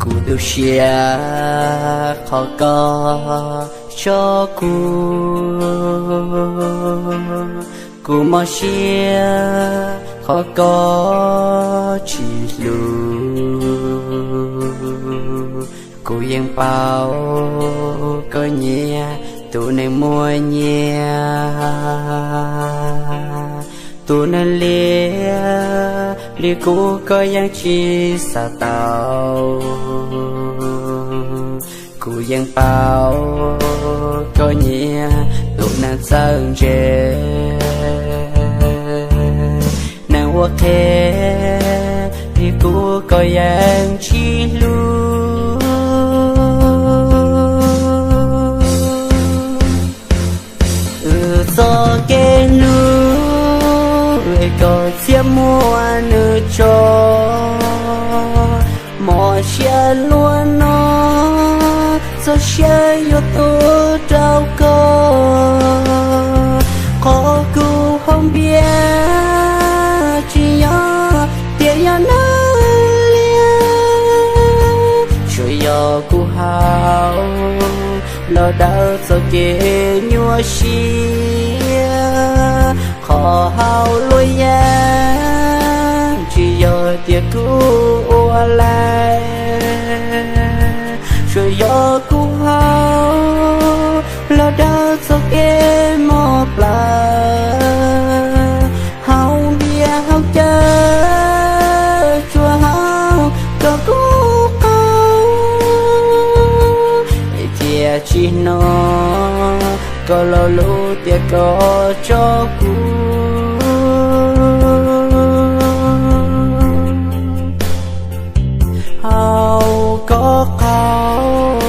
Kuv tu siab qhov koj tso kuv, kuv mob siab qhov koj tsis hlub. Kuv yeej paub koj nyiam tus neeg muaj nyiaj, tus neeg liab li kuv koj yeej tsis xav tau. Kuv yeej paub koj nyiam tus neeg txawj ntse, neeg ua qhev li kuv koj yeej tsis hlub. Wb txoj kev hlub es koj txhiaj muab nws tso, mob siab luaj no, txoj sia yuav tuag rau koj. Qhov kuv haus npias tsis yog tias yog neeg liab, tsuas yog kuv haus los dawb txoj kev nyuaj siab. Qhov haus luaj yeej tsis yog tias kuv ua lais, tsuas yog kuv haus los dawb txoj kev mob plawv. Haus npias haus cawv tsuas haus kom kuv qaug, thiaj tsis hnov koj lo lus tias koj tso kuv. Haus kom qaug,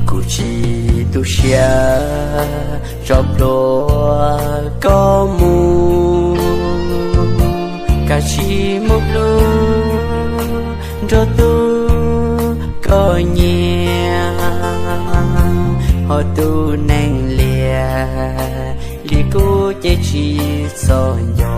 kuv tsis tu siab tso plhuav koj mus, kav tsij mus hlub nrog tus koj nyiam, ho tus neeg liab li kuv ces tsis txhob nco.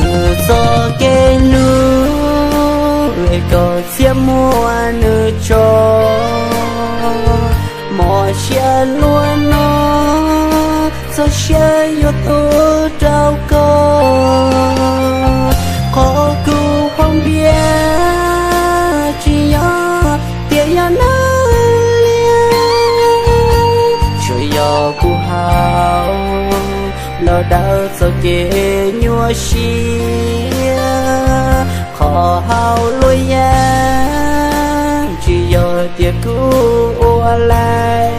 Wb txoj kev hlub es koj txhiaj muab nws tso, mob siab luaj no, txoj sia yuav tuag rau koj. Qhov kuv haus npias tsis yog tias yog neeg liab, tsuas yog kuv haus los dawb txoj kev nyuaj siab. Qhov haus luaj yeej tsis yog tias kuv ua lais,